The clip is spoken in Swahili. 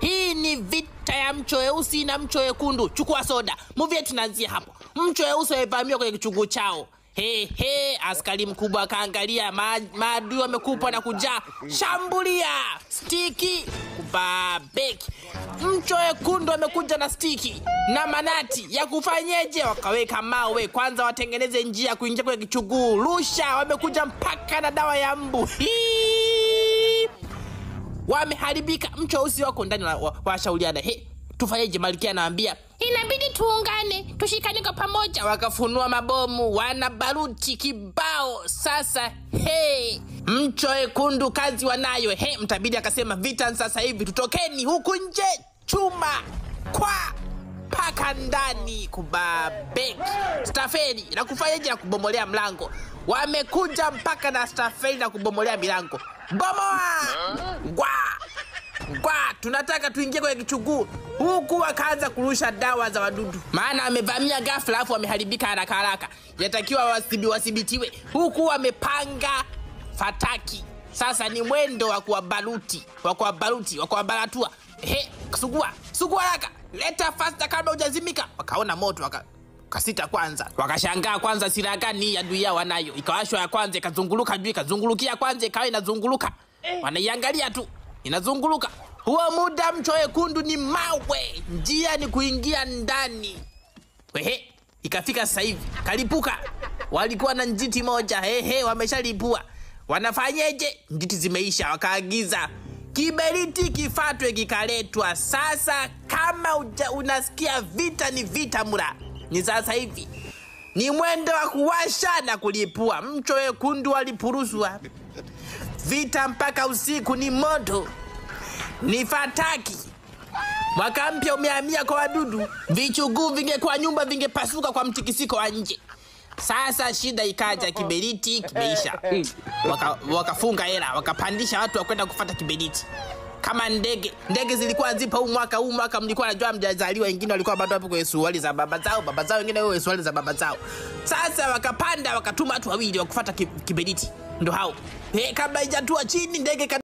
Hii ni vita ya mcho weusi na mcho wekundu. Chukua soda. Movie yetu inaanzia hapo. Mcho weusi wamevamiwa kwenye kichuguu chao. He he, askari mkubwa akaangalia maadui wamekupwa na kujaa. Shambulia! Stiki kubabeki. Mcho wekundu wamekuja na stiki na manati ya kufanyeje? Wakaweka mawe kwanza watengeneze njia kuingia kwenye kichuguu. Rusha, wamekuja mpaka na dawa ya mbu. Hii! Wameharibika. Mcho weusi wako ndani washauriana. He, tufanyeje? Malkia anawaambia inabidi tuungane, tushikane kwa pamoja. Wakafunua mabomu, wana baruti kibao. Sasa he, mcho wekundu kazi wanayo. He, mtabidi akasema vita sasa hivi, tutokeni huku nje, chuma kwa paka ndani kubabeki stafeli na kufanyaje na kubomolea mlango. Wamekuja mpaka na stafeli na kubomolea milango. Bomoa! Gwa! Gwa! Tunataka tuingie kwenye kichuguu. Huku wakaanza kurusha dawa za wadudu, maana wamevamia ghafla afu wameharibika haraka haraka, yatakiwa wasibitiwe. Huku wamepanga fataki. Sasa ni mwendo wa kuwabaruti, wa kuwabaruti, wa kuwabaratua. Ehe, sugua, sugua haraka, leta faster kabla hujazimika. Wakaona moto wakasita kwanza, wakashangaa kwanza silaha gani adui yao wanayo. Ikawashwa ya kwanza ikazunguluka juu, ikazungulukia kwanza ikawa inazunguluka, wanaiangalia tu inazunguluka. Huo muda mcho wekundu ni mawe, njia ni kuingia ndani. Ehe, ikafika sasa hivi kalipuka. Walikuwa na njiti moja, ehe, wameshalipua. Wanafanyeje? Njiti zimeisha, wakaagiza kiberiti kifatwe kikaletwa. Sasa kama unasikia vita ni vita mura, ni sasa hivi. Ni mwendo wa kuwasha na kulipua. Mcho wekundu walipuruswa. Vita mpaka usiku ni moto. Ni fataki. Mwaka mpya umehamia kwa wadudu. Vichuguu vingekuwa nyumba vingepasuka kwa mtikisiko wa nje. Sasa shida ikaja, kiberiti kimeisha. Wakafunga hela, wakapandisha watu wakwenda kufuata kiberiti. Kama ndege, ndege zilikuwa zipo huu mwaka, huu mwaka mlikuwa najua mjazaliwa, wengine walikuwa bado hapo kwenye suruali za baba zao, baba zao wengine wao suruali za baba zao. Sasa wakapanda wakatuma watu wawili wa kufuata kiberiti. Ndio hao. Kabla haijatua chini ndege